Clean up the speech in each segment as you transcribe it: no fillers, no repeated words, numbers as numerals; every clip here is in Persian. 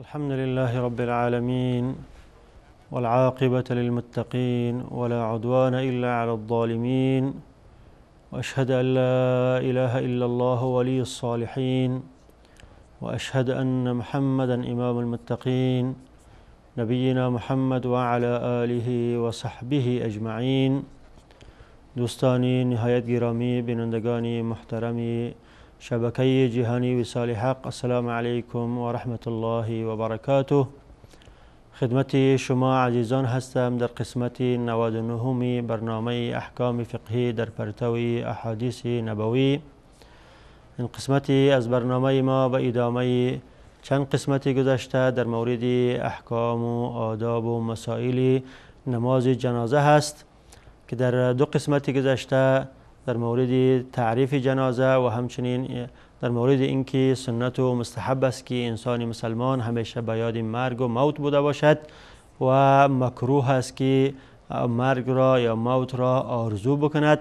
الحمد لله رب العالمين، والعاقبة للمتقين، ولا عدوان إلا على الظالمين، وأشهد أن لا إله إلا الله ولي الصالحين، وأشهد أن محمدا إمام المتقين، نبينا محمد وعلى آله وصحبه اجمعین. دوستانی نهایت گرامی، بینندگان محترم شبکه جهانی وصال حق، السلام علیکم و رحمت الله و برکاته. خدمت شما عزیزان هستم در قسمت 99 برنامه احکام فقهی در پرتو احادیث نبوی. این قسمت از برنامه ما به ادامه چند قسمت گذشته در مورد احکام و آداب و مسائل نماز جنازه هست که در دو قسمت گذشته در مورد تعریف جنازه و همچنین در مورد اینکه سنت و مستحب است که انسان مسلمان همیشه به یاد مرگ و موت بوده باشد و مکروه است که مرگ را یا موت را آرزو بکند،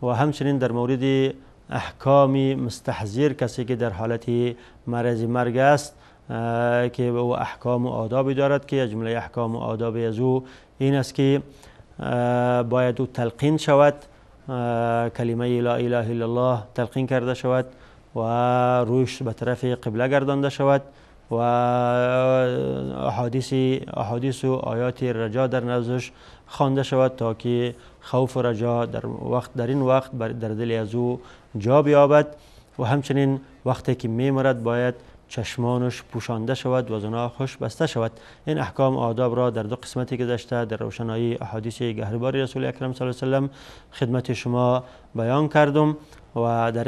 و همچنین در مورد احکام مستحضر کسی که در حالت مرض مرگ است که او احکام و آدابی دارد که از جمله احکام و آداب از او این است که باید او تلقین شود، کلمه لا اله الا الله تلقین کرده شود و رویش به طرف قبله گردانده شود و احادیث و آیات رجا در نزدش خوانده شود تا که خوف و رجا در این وقت در دل از او جا بیابد، و همچنین وقتی که میمرد باید چشمانش پوشانده شود و زنا خوش بسته شود. این احکام آداب را در دو قسمتی گذشته در روشنایی احادیث گهربار رسول اکرم صلی الله علیه و سلم خدمت شما بیان کردم و در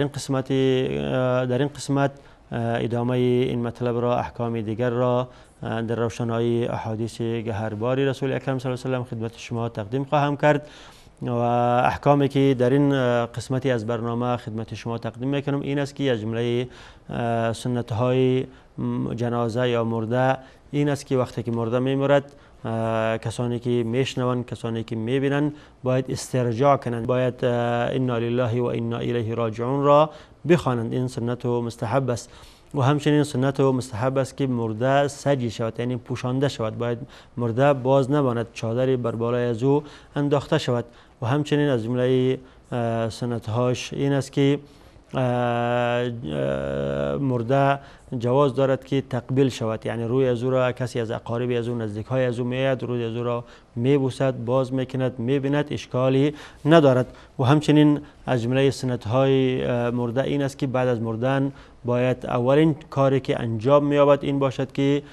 این قسمت ادامه این مطلب را، احکام دیگر را در روشنایی احادیث گهربار رسول اکرم صلی الله علیه و سلم خدمت شما تقدیم خواهم کرد. و احکامی که در این قسمتی از برنامه خدمت شما تقدیم میکنم این است که از جمله سنت های جنازه یا مرده این است که وقتی که مرده میمرد کسانی که میشنوند، کسانی که میبینند باید استرجاع کنند، باید انا لله و انا الیه راجعون را بخوانند. این سنت و مستحب است. و همچنین سنت و مستحب است که مرده سجی شود، یعنی پوشانده شود، باید مرده باز نماند، چادری بر بالای از او انداخته شود. و همچنین از جمله سنت هاش این است که مرده جواز دارد که تقبیل شود، یعنی روی از او را کسی از اقارب از او، نزدیک های از او میاد، روی از او را میبوسد، باز میکند، میبیند، اشکالی ندارد. و همچنین از جمله سنت های مرده این است که بعد از مردن باید اولین کاری که انجام مییابد این باشد که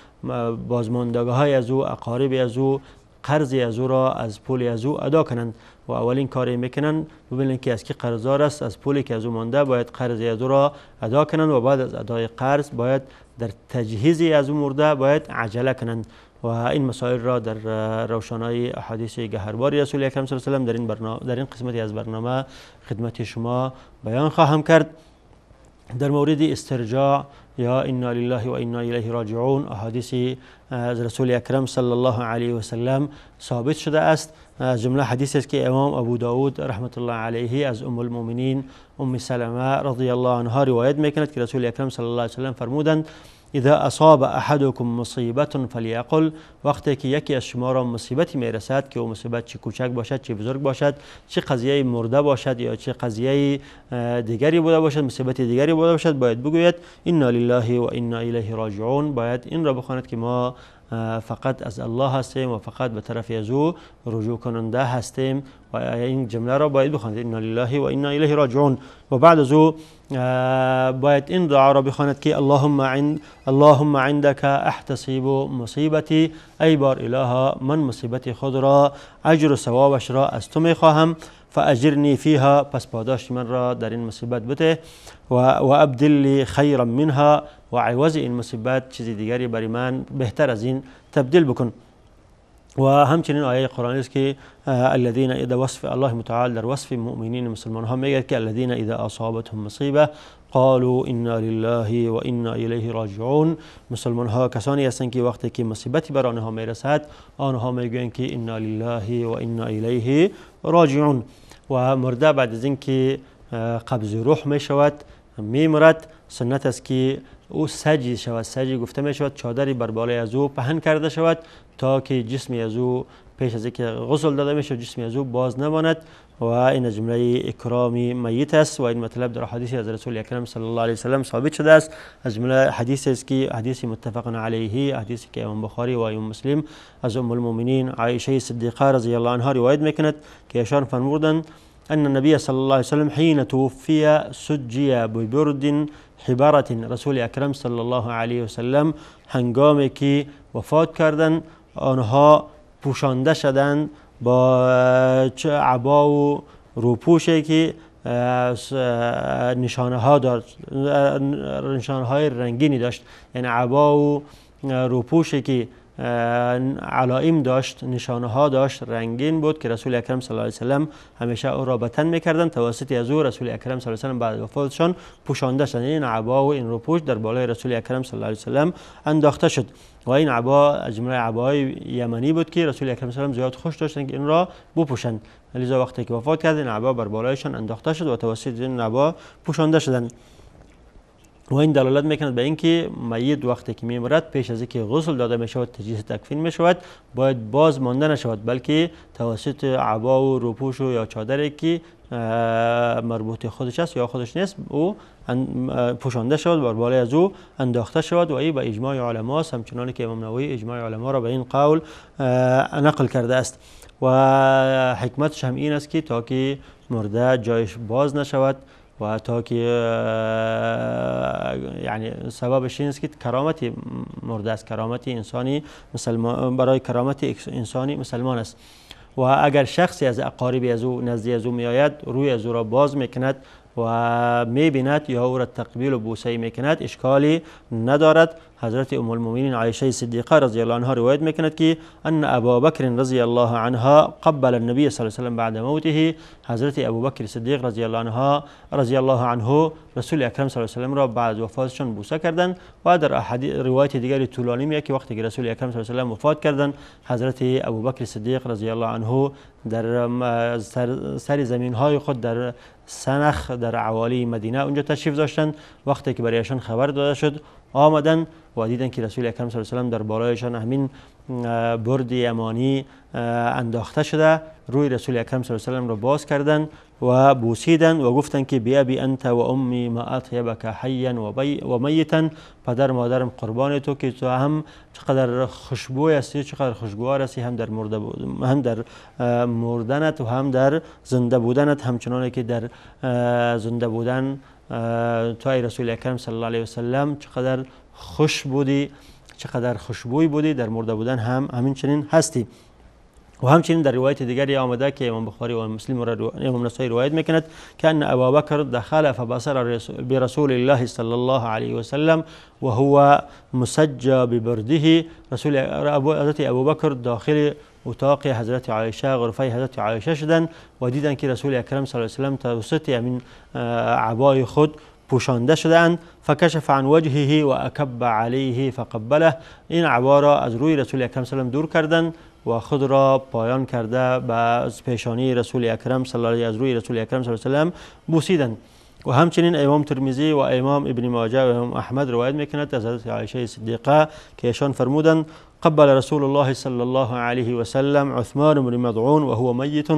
بازماندگی های از او، اقارب از او، قرضی از او را از پول از او ادا کنند. و اولین کاری میکنند ببینند که از کی قرضدار است، از پولی که از او مانده باید قرض از او را ادا کنند و بعد از ادای قرض باید در تجهیز از او مرده باید عجله کنند. و این مسائل را در روشنای احادیث گهربار رسول اکرم صلی الله علیه و سلم در این قسمتی از برنامه خدمت شما بیان خواهم کرد. در مورد استرجاع یا انا لله و انا الیه راجعون احادیث از رسول اکرم صلی الله علیه و سلم ثابت شده است. از جمله حدیث است که امام ابو داود رحمت الله علیه از ام المؤمنین ام سلمه رضی الله عنها روایت میکند که رسول اکرم صلی الله علیه و سلم فرمودند اذا اصاب احدكم مصیبت فلیقل، وقتی که یکی از شما را مصیبتی میرسد که او مصیبت چه کوچک باشد چه بزرگ باشد، چه قضیه مرده باشد یا چه قضیه دیگری بوده باشد، مصیبت دیگری بوده باشد، باید بگوید انا لله و انا الیه راجعون. باید این را بخواند که ما فقط از الله هستیم و فقط به طرف از او رجوع کننده هستیم، و این جمله را باید بخواند انا لله و انا الیه راجعون. و بعد از او باید این دعا را بخواند که اللهم عندك احتسب مصیبتی، ای بار الها من مصیبت خود را اجر و ثوابش را از تو میخواهم، فاجرنی فیها، پس پاداش من را در این مصیبت بده، و ابدل لی خیرا منها، و عوض این مصیبت چیز دیگری برای من بهتر از این تبدیل بکن. و همچنین آیه قرآنی است که الذين اذا وصف الله متعال در وصف مؤمنین مسلمان ها میگه که الذين اذا اصابتهم مصیبه قالوا انا لله و انا الیه راجعون. مسلمان ها کسانی هستند که وقتی که مصیبتی بر آنها میرسد آنها میگویند که انا لله و انا الیه راجعون. و مرده بعد از اینکه قبض روح میشود میمرد، سنت است که او سجی شود. سجی گفته می شود چادری بر بالای از او پهن کرده شود تا که جسم از او پیش از اینکه غسل داده می شود جسم از او باز نماند و این از جمله اکرام میت است. و این مطلب در حدیث از رسول اکرم صلی الله علیه وسلم ثابت شده است. از جمله حدیث است که حدیث متفق علیه، حدیثی که امام بخاری و امام مسلم از ام المؤمنین عایشه صدیقه رضی الله عنها روایت میکند که ایشان فرمودند أن النبي صلى الله عليه وسلم حين توفي سجي ببرد حبارة. رسول اکرم صلی الله علیه وسلم هنگامی که وفات کردند آنها پوشانده شدند با عبا و روپوشی که نشانه ها داشت، نشانه های رنگینی داشت، یعنی عبا و روپوشی که علائم داشت، نشانه ها داشت، رنگین بود که رسول اکرم صلی الله علیه وسلم همیشه او را به تن میکردند. توسط از او رسول اکرم صلی الله علیه وسلم بعد وفاتشان پوشانده شدند. این عبا و این روپوش در بالای رسول اکرم صلی الله علیه وسلم انداخته شد و این عبا از جمله عبای یمنی بود که رسول اکرم صلی الله علیه وسلم زیاد خوش داشتند که این را بپوشند. لذا وقتی که وفات کرد این عبا بر بالایشان انداخته شد و توسط این عبا پوشانده شدند. و این دلالت میکند به اینکه میت وقتی که میمیرد پیش از اینکه غسل داده میشود، تجهیز تکفین میشود، باید باز مانده نشود، بلکه توسط عبا و روپوش و یا چادری که مربوط خودش است یا خودش نیست او پوشانده شود، بر بالای از او انداخته شود. و این به اجماع علما است، همچنان که امام نووی اجماع علما را به این قول نقل کرده است. و حکمتش هم این است که تا که مرده جایش باز نشود و تا که یعنی سببش این است که کرامت مرده است، کرامت انسانی مسلمان، برای کرامت انسانی مسلمان است. و اگر شخصی از اقارب از او نزدی از او میآید روی از او را باز میکند و میبیند یا او را تقبیل و بوسه میکند اشکالی ندارد. حضرت ام المؤمنین عایشه صدیقه رضی الله عنها روایت میکند که ان ابا بکر رضی الله عنها قبل النبی صلی الله علیه وسلم بعد موته. حضرت ابوبکر صدیق رضی الله عنها رضی الله عنه رسول اکرم صلی الله علیه وسلم را بعد وفاتشان بوسه کردند. و در روایت دیگری طولانی میاد که وقتی که رسول اکرم صلی الله علیه وسلم وفات کردند حضرت ابوبکر صدیق رضی الله عنه در سر زمین های خود در سنخ در عوالی مدینه اونجا تشریف داشتند. وقتی که برایشان خبر داده شد آمدن و دیدن که رسول اکرم صلی الله علیه وسلم در بالایشان همین برد یمانی انداخته شده، روی رسول اکرم صلی الله علیه وسلم را باز کردند و بوسیدند و گفتند که بی ابی انت و امی ما اطیبک حیا و میتا، پدر مادرم قربان تو که تو هم چقدر خوشبوی هستی، چقدر خوشگوار هستی، هم در مرده هم در مردنت و هم در زنده بودنت، همچنان که در زنده بودن تو ای رسول اکرم صلی الله علیه وسلم چقدر خوش بودی، چقدر خوشبوی بودی، در مرده بودن هم همین چنین هستی. و همچنین در روایت دیگری آمده که امام بخاری و مسلم و امام نسائی روایت میکند که ان ابابکر دخل فبصر برسول الله صلی الله علیه وسلم وهو مسجى ببرده. رسول حضرت ابوبکر داخل اتاق حضرت عایشه، غرفه حضرت عایشه شدند و دیدند که رسول اکرم صلی الله علیه وسلم توسط همین عبای خود پوشانده شدهاند. فکشف عن وجهه و اکب علیه فقبله. این عبا را از روی رسول اکرم صلی الله علیه وسلم دور کردند و خود را پایان کرده به پیشانی رسول اکرم صلی الله علیه از روی رسول اکرم صلی الله علیه وسلم بوسیدند. و همچنین امام ترمذی و امام ابن ماجه و امام احمد روایت میکند از حضرت عایشه صدیقه که ایشان فرمودند قبل رسول الله صلی الله علیه و سلم عثمان بن مظعون و هو میت.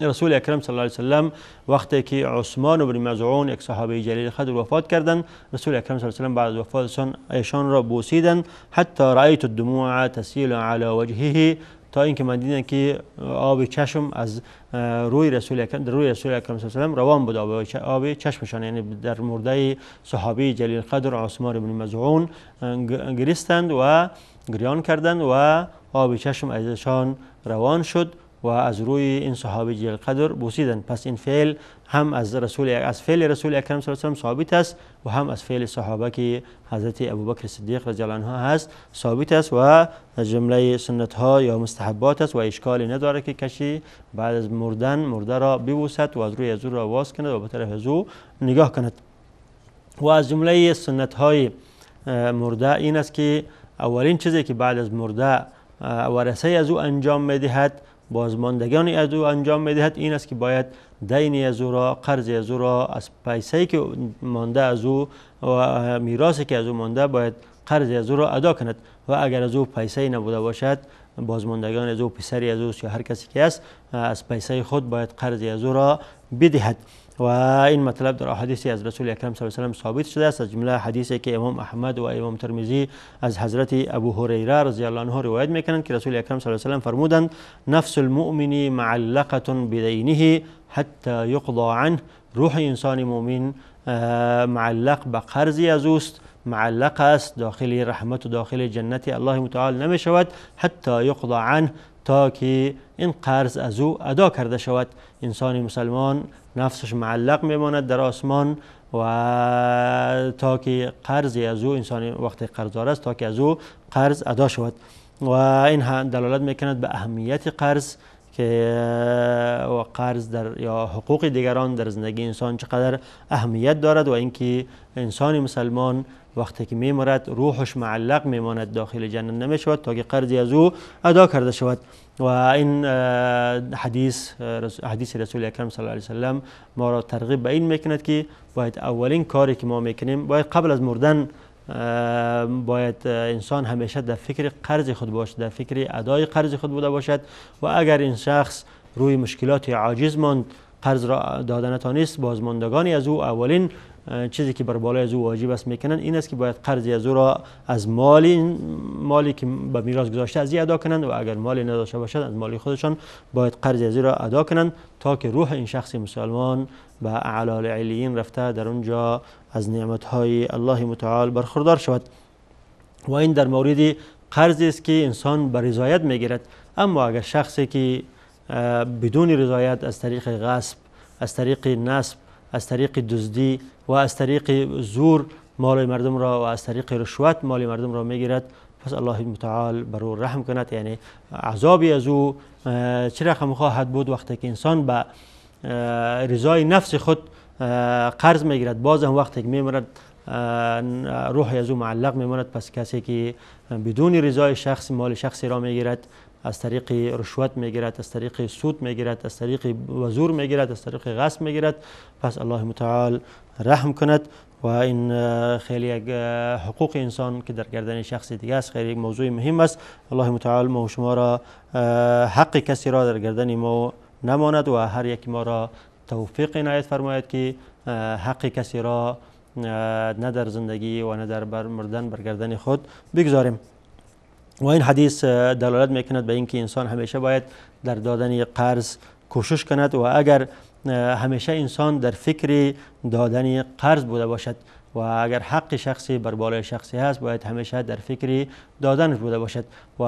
رسول اکرم صلی الله علیه وسلم وقتی که عثمان بن مظعون یک صحابه جلیل قدر وفات کردند، رسول اکرم صلی الله علیه وسلم بعد وفاتشان ایشان را بوسیدند حتی رأیت الدموع تسیل علی وجهه، تا اینکه من دیدم که آب چشم از روی رسول اکرم در روی رسول اکرم صلی الله علیه وسلم روان بود، آب چشمشان، یعنی در مرده صحابی جلیل قدر عثمان بن مظعون گریستند و گریان کردند و آب چشم ازشان روان شد و از روی این صحابی جلیل قدر بوسیدند. پس این فعل هم از فعل رسول اکرم صلی الله علیه و سلم ثابت است و هم از فعل صحابه که حضرت ابوبکر صدیق رضی الله عنه هست ثابت است و جمله سنت ها یا مستحبات است و اشکالی نداره که کسی بعد از مردن مرده را ببوسد و از روی از او را باز کند و به طرف از او نگاه کند. و از جمله سنت های مرده این است که اولین چیزی که بعد از مرده ورثه از او انجام میدهد بازماندگان از او انجام میدهد این است که باید دین از او را، قرض از او را، از پیسه‌ای که مانده از او و میراثی که از او مانده باید قرض از او را ادا کند. و اگر از او پیسه‌ای نبوده باشد، بازماندگان از او، پسری از او یا هر کسی که است، از پیسه خود باید قرض از او را بدهد. و این مطلب در احادیثی از رسول اکرم صلی الله علیه و سلم ثابت شده است، از جمله حدیثی که امام احمد و امام ترمذی از حضرت ابو هریره رضی الله عنه روایت میکنند که رسول اکرم صلی الله علیه و سلم فرمودند نفس المؤمن معلقة بدینه حتی یقضى عنه. روح انسان مؤمن معلق به قرضی از اوست، معلق است، داخل رحمت و داخل جنت الله متعال نمی شود حتی یقضى عنه، تا که این قرض از او ادا کرده شود. انسان مسلمان نفسش معلق میماند در آسمان و تا که قرض از او، انسان وقتی قرضدار است، تا که از او قرض ادا شود. و این هم دلالت میکند به اهمیت قرض که و قرض در یا حقوق دیگران در زندگی انسان چقدر اهمیت دارد و اینکه انسان مسلمان وقتی که میمرد روحش معلق میماند، داخل جنت نمیشود تا که قرضی از او ادا کرده شود. و این حدیث رسول اکرم صلی الله علیه و سلم ما را ترغیب به این میکند که باید اولین کاری که ما میکنیم، باید قبل از مردن باید انسان همیشه در فکر قرض خود باشد، در فکر ادای قرض خود بوده باشد. و اگر این شخص روی مشکلات عاجز ماند، قرض را دادن نتوانست، بازماندگانی از او اولین چیزی که بر بالای از او واجب است میکنند این است که باید قرض از او را از مالی که به میراث گذاشته از او ادا کنند، و اگر مالی نداشته باشد از مال خودشان باید قرض از او را ادا کنند تا که روح این شخص مسلمان به اعلی العلیین رفته در اونجا از نعمت‌های الله متعال برخوردار شود. و این در مورد قرض است که انسان به رضایت میگیرد. اما اگر شخصی که بدون رضایت از طریق غصب، از طریق نصب، از طریق دزدی و از طریق زور مال مردم را و از طریق رشوت مال مردم را میگیرد، پس الله متعال بر او رحم کند. یعنی عذابی از او چه رقم خواهد بود وقتی که انسان به رضای نفس خود قرض میگیرد، باز هم وقتی که میمرد روح از او معلق میماند. پس کسی که بدون رضای شخص مال شخصی را میگیرد، از طریق رشوت میگیرد، از طریق سود میگیرد، از طریق وزور میگیرد، از طریق غصب میگیرد، پس الله متعال رحم کند. و این خیلی یک حقوق انسان که در گردن شخص دیگه است خیلی موضوع مهم است. الله متعال ما و شما را حق کسی را در گردن ما نماند و هر یک ما را توفیق عنایت فرماید که حق کسی را نه در زندگی و نه در مردن بر گردن خود بگذاریم. و این حدیث دلالت میکند به اینکه انسان همیشه باید در دادن قرض کوشش کند و اگر همیشه انسان در فکر دادن قرض بوده باشد و اگر حق شخصی بر بالای شخصی هست باید همیشه در فکر دادنش بوده باشد. و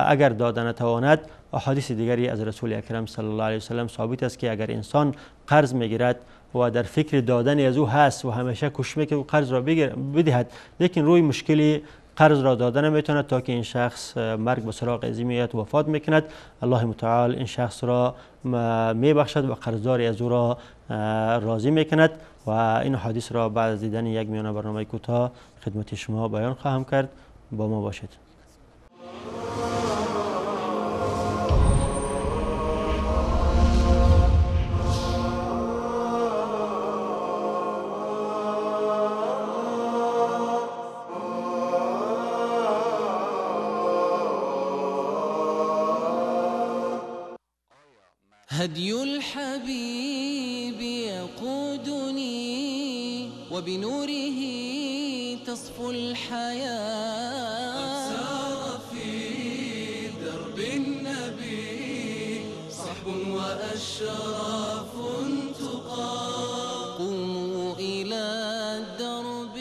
اگر دادن نتواند، احادیث دیگری از رسول اکرم صلی الله علیه و سلم ثابت است که اگر انسان قرض میگیرد و در فکر دادن از او هست و همیشه کوشش میکنه قرض را بدهد، لیکن روی مشکلی قرض را داده نمیتواند تا که این شخص مرگ به سراغ از میاد وفات میکند، الله متعال این شخص را میبخشد و قرضدار از او را راضی میکند. و این حدیث را بعد از دیدن یک میانه برنامه کوتاه خدمت شما بیان خواهم کرد. با ما باشید. هدي الحبيب يقودني وبنوره تصفو الحياة. قد سار في درب النبي صحب وأشراف تقى. قوموا إلى الدرب.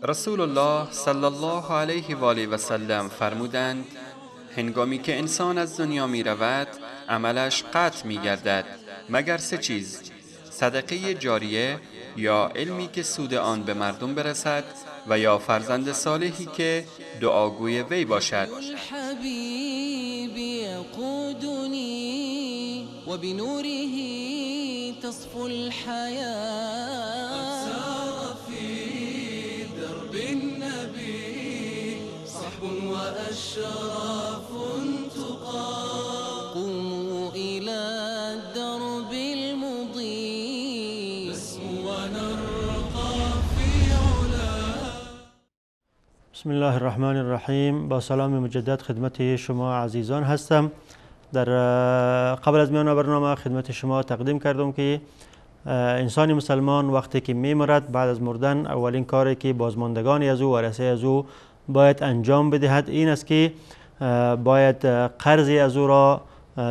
رسول الله صلی الله علیه و آله و سلم فرمودند: هنگامی که انسان از دنیا می رود عملش قطع می گردد مگر سه چیز: صدقه جاریه یا علمی که سود آن به مردم برسد و یا فرزند صالحی که دعاگوی وی باشد. وأشراف تقى. قوموا بسم الله الرحمن الرحیم. با سلام مجدد خدمت شما عزیزان هستم. در قبل از میان برنامه خدمت شما تقدیم کردم که انسان مسلمان وقتی که میمرد، بعد از مردن اولین کاری که بازماندگان از او، ورثه از او باید انجام بدهد این است که باید قرضی از او را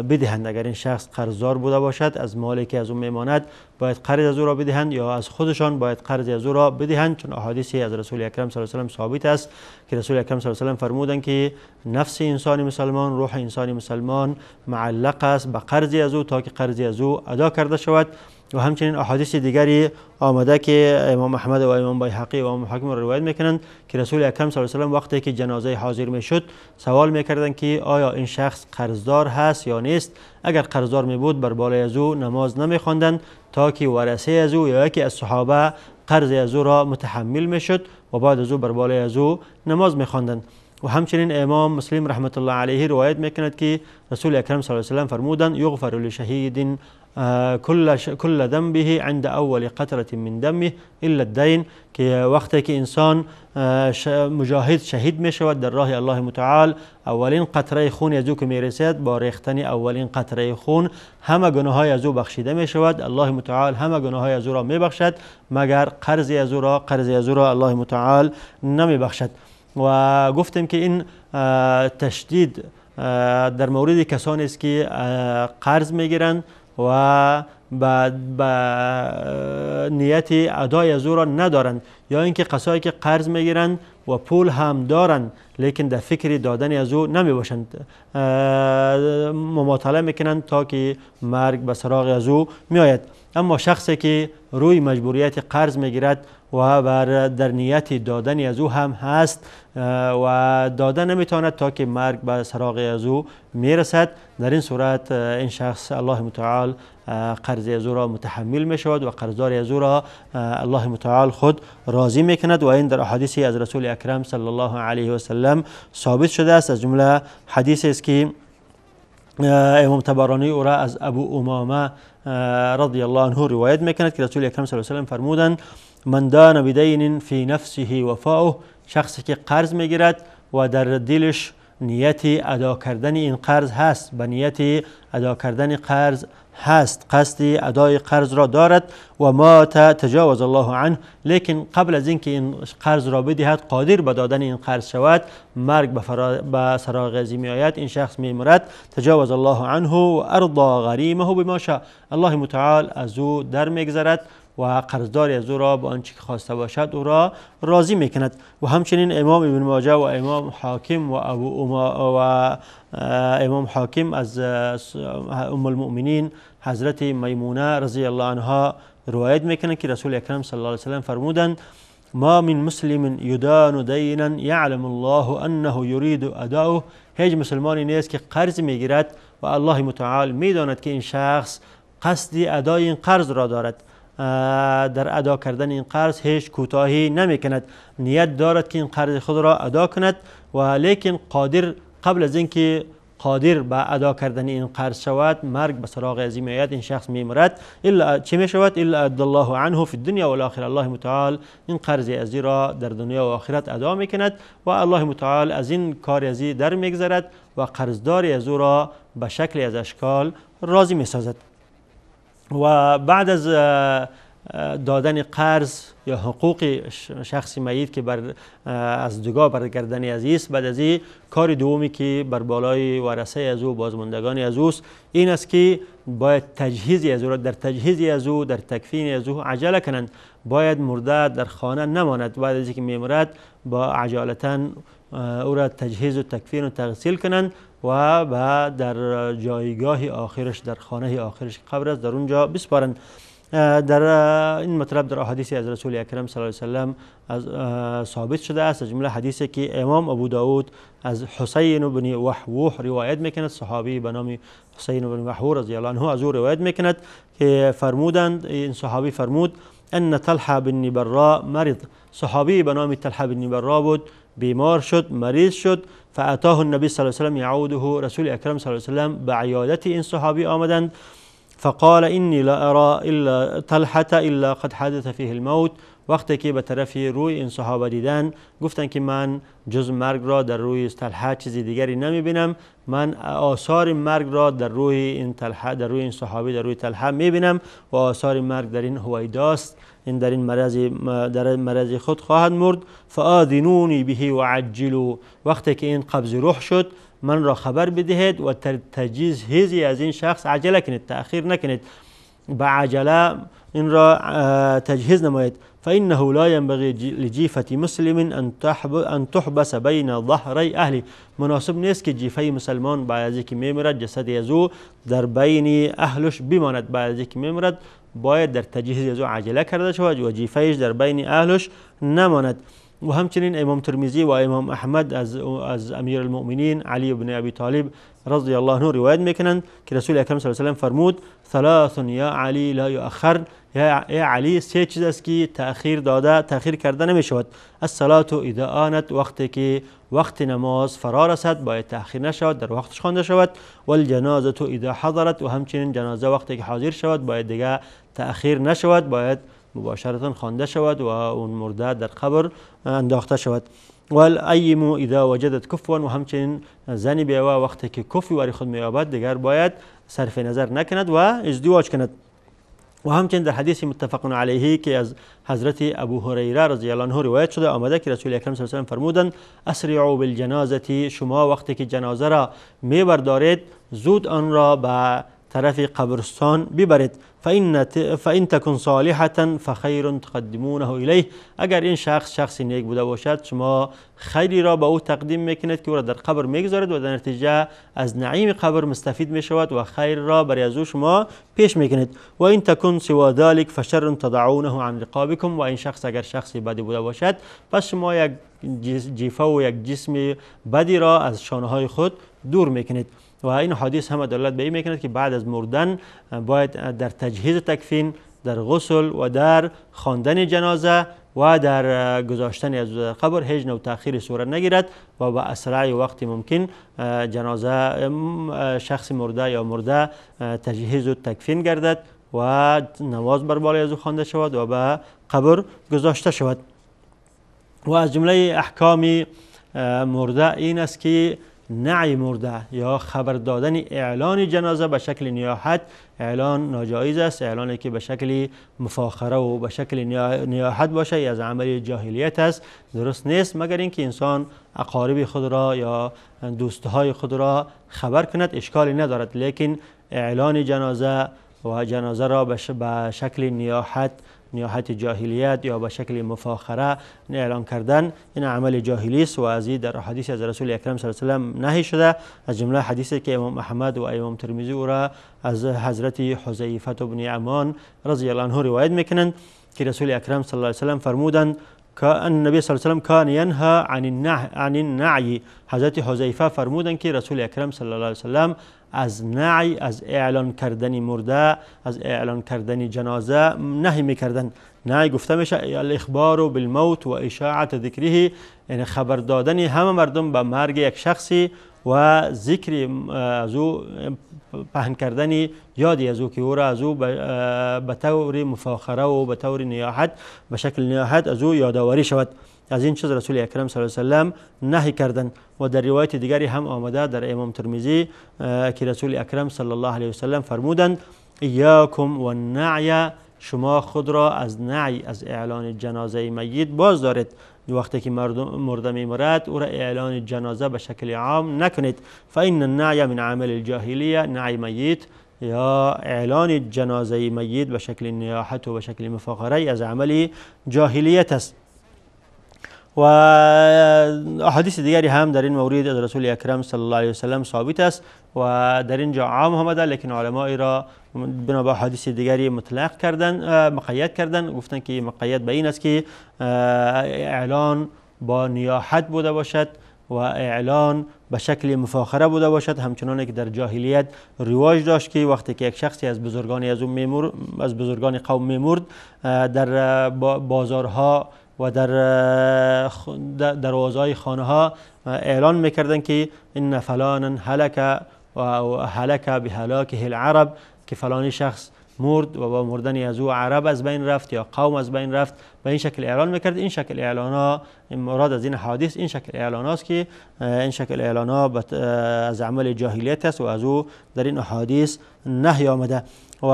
بدهند. اگر این شخص قرضدار بوده باشد، از مالی که از او میماند باید قرض از او را بدهند یا از خودشان باید قرض از او را بدهند، چون احادیثی از رسول اکرم صلی الله علیه و سلم ثابت است که رسول اکرم صلی الله علیه و سلم فرمودند که نفس انسان مسلمان، روح انسان مسلمان معلق است به قرضی از او تا که قرضی از او ادا کرده شود. و همچنین احادیث دیگری آمده که امام احمد و امام بیهقی و امام حاکم را روایت میکنند که رسول اکرم صلی الله علیه و سلم وقتی که جنازه حاضر میشد سوال میکردند که آیا این شخص قرضدار هست یا نیست. اگر قرضدار می بود بر بالای از او نماز نمیخواندند تا که ورثه از او یا یکی از صحابه قرض از او را متحمل میشد و بعد از او بر بالای از او نماز میخواندند. و همچنین امام مسلم رحمت الله علیه روایت میکند که رسول اکرم صلی الله علیه و سلم فرمودند یغفر لشهید كل ذنبه عند اول قطره من دمه الا الدین، که وقتی که انسان مجاهد شهید می شود در راه الله متعال، اولین قطره خون از او که می رسد، با ریختن اولین قطره خون همه گناههای از او بخشیده می شود. الله متعال همه گناههای از او را می بخشد مگر قرض از او را، قرض از او را الله متعال نمی بخشد. و گفتیم که این تشدید در مورد کسانی است که قرض میگیرند و به نیت ادای از او را ندارند، یا اینکه کسایی که قرض میگیرند و پول هم دارند لیکن در فکر دادن از او نمی باشند، مماطله میکنند تا که مرگ به سراغ از او میآید. اما شخصی که روی مجبوریت قرض میگیرد و بر در نیت دادن از او هم هست و داده نمیتواند تا که مرگ به سراغ از او میرسد، در این صورت این شخص الله متعال قرض از او را متحمل می شود و قرضدار از او را الله متعال خود راضی می کند. و این در احادیثی از رسول اکرم صلی الله علیه و سلم ثابت شده است. از جمله حدیث است که امام طبرانی او را از ابو امامه رضی الله عنه روایت میکند که رسول اکرم صلی الله علیه و سلم فرمودند من دان بدین فی نفسه وفاؤه، شخصی که قرض میگیرد و در دلش نیت ادا کردن این قرض هست، به نیت ادا کردن قرض هست، قصد ادای قرض را دارد و مات تجاوز الله عنه، لیکن قبل از اینکه این قرض را بدهد قادر به دادن این قرض شود، مرگ به سراغ ازی می آید، این شخص می میرد، تجاوز الله عنه و ارضا غریمه بما شاء، الله متعال از او در میگذرد و قرضدار از او را با آنچه که خواسته باشد او را راضی میکند. و همچنین امام ابن ماجه و امام حاکم و ابو و امام حاکم از ام المؤمنین حضرت میمونه رضی الله عنها روایت میکنه که رسول اکرم صلی الله علیه وسلم فرمودند ما من مسلم یدان دینا یعلم الله انه یرید اداؤه، هیچ مسلمانی نیست که قرض میگیرد و الله متعال میداند که این شخص قصد ادای این قرض را دارد، در ادا کردن این قرض هیچ کوتاهی نمی کند، نیت دارد که این قرض خود را ادا کند و لیکن قادر قبل از اینکه قادر به ادا کردن این قرض شود مرگ به سراغ از می آید، این شخص میمیرد، الا چه می شود؟ الا ادى الله عنه فی الدنیا والآخره، الله متعال این قرض ازی را در دنیا و آخرت ادا می کند و الله متعال از این کار ازی در میگذرد و قرضدار از او را به شکل از اشکال راضی می سازد. و بعد از دادن قرض یا حقوق شخص میت که بر از دگاه برگردن از است، بعد از این کار دومی که بر بالای ورثه از او بازماندگان از اوست این است که باید تجهیزی از او را در تجهیزی از او در تکفین از او عجله کنند. باید مرده در خانه نماند، بعد از اینکه میمرد با عجالتا او را تجهیز و تکفین و تغسیل کنند و بعد در جایگاه آخرش در خانه آخرش قبر است در اونجا بسپارند. در این مطلب در احادیث از رسول اکرم صلی الله علیه و سلم از ثابت شده است، از جمله حدیثی که امام ابو داود از حسین بن وحوح روایت میکند، صحابی به نام حسین بن وحوح رضی الله عنه از او روایت میکند که فرمودند، این صحابی فرمود ان طلحه بن براء مرض، صحابی به نام طلحه بن براء بود، بیمار شد، مریض شد، فاتاه النبی صلی الله علیه و سلم یعوده، رسول اکرم صلی الله علیه و سلم به عیادت این صحابی آمدند، فقال إني لا أرى إلا طلحة إلا قد حدث فيه الموت وقتی که به طرف روی این صحابه دیدن گفتند که من جز مرگ را در روی طلحه چیز دیگری نمی بینم، من آثار مرگ را در روی این طلحه، در روی این صحابی، در روی طلحه می بینم و آثار مرگ در این هویداست، این در این مرض، در مرض خود خواهد مرد. فآذنونی به وعجلوا، وقتی که این قبض روح شد من را خبر بدهید و تجهیزی از این شخص عجله کنید، تأخیر نکنید، به عجله این را تجهیز نمایید. فإنه لا ينبغي لجيفة مسلم أن تحبس بين ظهري أهله، مناسب نیست که جیفه مسلمان بعد از اینکه میمیرد جسد از او در بین اهلش بماند. بعد از اینکه میمیرد باید در تجهیز از او عجله کرده شود و جیفهش در بین اهلش نماند. و همچنین امام ترمذی و امام احمد از امیر المؤمنین علی بن ابی طالب رضی الله عنه روایت میکنند که رسول اکرم صلی الله علیه و سلم فرمود ثلاث یا علی لا یؤخر، یا علی سه چیز است که تأخیر داده، تأخیر کرده نمی شود. الصلاة اذا آنت، وقتی که وقت نماز فرا رسد باید تأخیر نشود، در وقتش خوانده شود. والجنازة اذا حضرت، و همچنین جنازه وقتی که حاضر شود باید دیگه تأخیر نشود، باید مباشرتا خوانده شود و اون مرده در قبر انداخته شود. والأیم اذا وجدت کفوا، و همچنین زن بیوه وقتی که کفی برای خود مییابد دیگر باید صرف نظر نکند و ازدواج کند. و همچنین در حدیث متفق علیه که از حضرت ابو هریره رضی الله عنه روایت شده آمده که رسول اکرم صلی الله علیه و سلم فرمودند اسرعوا بالجنازه، شما وقتی که جنازه را میبردارید زود آن را به طرف قبرستان ببرید. فإن تكن صالحة فخیر تقدمونه الیه، اگر این شخص شخص نیک بوده باشد شما خیری را به او تقدیم میکنید که او را در قبر میگذارید و در نتیجه از نعیم قبر مستفید میشود و خیر را برای از او شما پیش میکنید. و این تکن سوى ذلك فشر تضعونه عن رقابکم، و این شخص اگر شخصی بدی بوده باشد پس شما یک جیفه و یک جسم بدی را از شانه های خود دور میکنید. و این حدیث هم دلالت به این میکند که بعد از مردن باید در تجهیز تکفین، در غسل و در خواندن جنازه و در گذاشتن از در قبر هیچ نوع تأخیر صورت نگیرد و به اسرع وقت ممکن جنازه شخص مرده یا مرده تجهیز و تکفین گردد و نماز بر بالای از او خوانده شود و به قبر گذاشته شود. و از جمله احکام مرده این است که نعی مرده یا خبر دادن اعلان جنازه به شکل نیاحت اعلان ناجایز است. اعلانی که به شکل مفاخره و به شکل نیاحت باشه از عمل جاهلیت است، درست نیست، مگر اینکه انسان اقارب خود را یا دوستهای خود را خبر کند اشکالی ندارد، لیکن اعلان جنازه و جنازه را به شکل نیاحت، نیاحت جاهلیت یا به شکل مفاخره اعلان کردن این عمل جاهلی است و از این در حدیث از رسول اکرم صلی الله علیه و سلم نهی شده. از جمله حدیثی که امام احمد و امام ترمذی او را از حضرت حذیفه بن یمان رضی الله عنه روایت میکنند که رسول اکرم صلی الله علیه و سلم فرمودند که النبی صلی الله علیه و سلم کان ینها عن النعی. حضرت حذیفه فرمودند که رسول اکرم صلی الله علیه و سلم از نعی، از اعلان کردن مرده، از اعلان کردن جنازه نهی میکردن. نعی گفته میشه الاخبار بالموت و اشاعت ذکره، یعنی خبر دادن همه مردم به مرگ یک شخصی و ذکر از او، پهن کردن یادی از او که او را از او به طور مفاخره و به طور نیاحت، به شکل نیاحت از او یادآوری شود. از این چیز رسول اکرم صلی الله علیه و سلم نهی کردند. و در روایت دیگری هم آمده در امام ترمذی که رسول اکرم صلی الله علیه و سلم فرمودند ایاکم والنعی، شما خود را از نعی، از اعلان جنازه میت باز دارید. وقتی که مرده میمرد او را اعلان جنازه به شکل عام نکنید. فإن النعی من عمل الجاهلیه، نعی میت یا اعلان جنازه میت به شکل نیاحت و به شکل مفاخره از عمل جاهلیت است. و احادیث دیگری هم در این مورد از رسول اکرم صلی الله علیه و سلم ثابت است و در اینجا عام آمده، لیکن علماء را بنا به احادیث دیگری مطلق کردن، مقید کردن، گفتن که مقید به این است که اعلان با نیاحت بوده باشد و اعلان به شکل مفاخره بوده باشد، همچنان که در جاهلیت رواج داشت که وقتی که یک شخصی از بزرگان از او میمرد، از بزرگان قوم میمرد، در بازارها و در دروازه‌های خانه ها اعلان میکردند که ان فلانا هلک و هلک بهلاکه العرب، که فلانی شخص مرد و با مردن از او عرب از بین رفت یا قوم از بین رفت، به این شکل اعلان میکرد. این شکل اعلان ها، مراد از این حدیث این شکل اعلان هاست که این شکل اعلان ها از عمل جاهلیت است و از او در این احادیث نهی آمده. و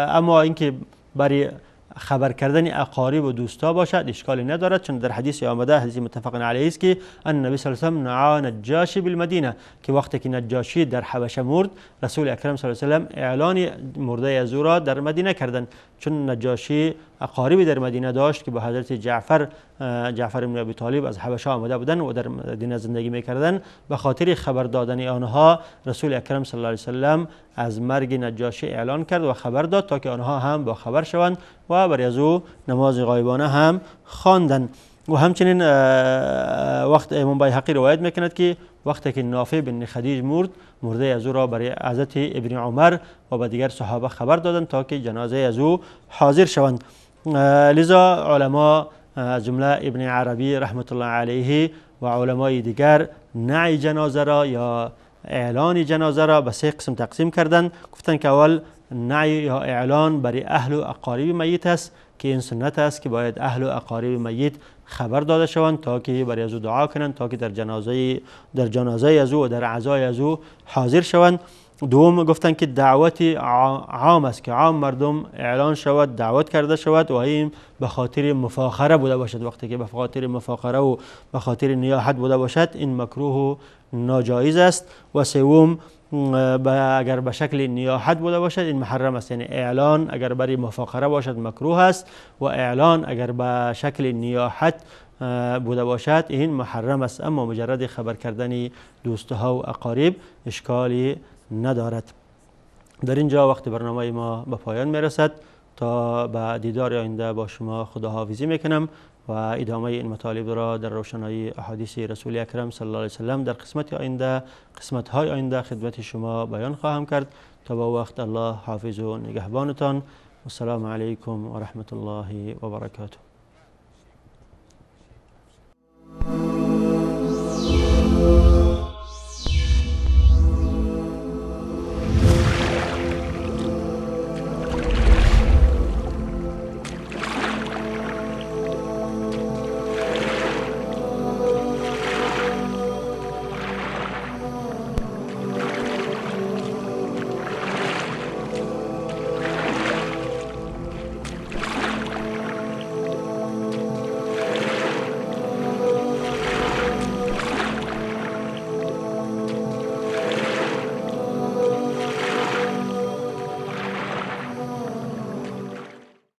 اما اینکه برای خبر کردن اقارب و دوستا باشد اشکالی ندارد، چون در حدیث آمده، حدیث متفق علیه است که ان النبی صلی الله علیه و سلم نعا نجاشی بالمدینه، که وقتی که نجاشی در حبشه مرد، رسول اکرم صلی الله علیه و سلم اعلان مرده از او را در مدینه کردند، چون نجاشی اقاربی در مدینه داشت که با حضرت جعفر بن ابی طالب از حبشه آمده بودند و در مدینه زندگی میکردند. به خاطر خبر دادن آنها رسول اکرم صلی الله علیه و سلم از مرگ نجاشی اعلان کرد و خبر داد تا که آنها هم با خبر شوند و برای از او نماز غایبانه هم خواندند. و همچنین وقت امام بیهقی روایت میکند که وقتی که نافع بن خدیج مرد، مرده از او را برای حضرت ابن عمر و به دیگر صحابه خبر دادند تا که جنازه از او حاضر شوند. لذا علما از جمله ابن عربی رحمت الله علیه و علمای دیگر نعی جنازه را یا اعلان جنازه را به سه قسم تقسیم کردند. گفتند که اول نعی یا اعلان برای اهل و اقارب میت است که این سنت است که باید اهل و اقارب میت خبر داده شوند تا که برای از او دعا کنند، تا که در جنازه از او و در عزای از او حاضر شوند. دوم گفتند که دعوت عام است که عام مردم اعلان شود، دعوت کرده شود و این به خاطر مفاخره بوده باشد. وقتی که به خاطر مفاخره و به خاطر نیاحت بوده باشد این مکروه و ناجایز است. و سوم اگر به شکل نیاحت بوده باشد این محرم است، یعنی اعلان اگر برای مفاخره باشد مکروه است و اعلان اگر به شکل نیاحت بوده باشد این محرم است. اما مجرد خبر کردن دوستها و اقارب اشکالی ندارد. در اینجا وقت برنامه ما به پایان میرسد. تا به دیدار آینده با شما خداحافظی میکنم و ادامه این مطالب را در روشنایی احادیث رسول اکرم صلی الله علیه وسلم در قسمت آینده، قسمت های آینده خدمت شما بیان خواهم کرد. تا با وقت الله حافظ و نگهبانتان. السلام علیکم و رحمت الله و برکاته.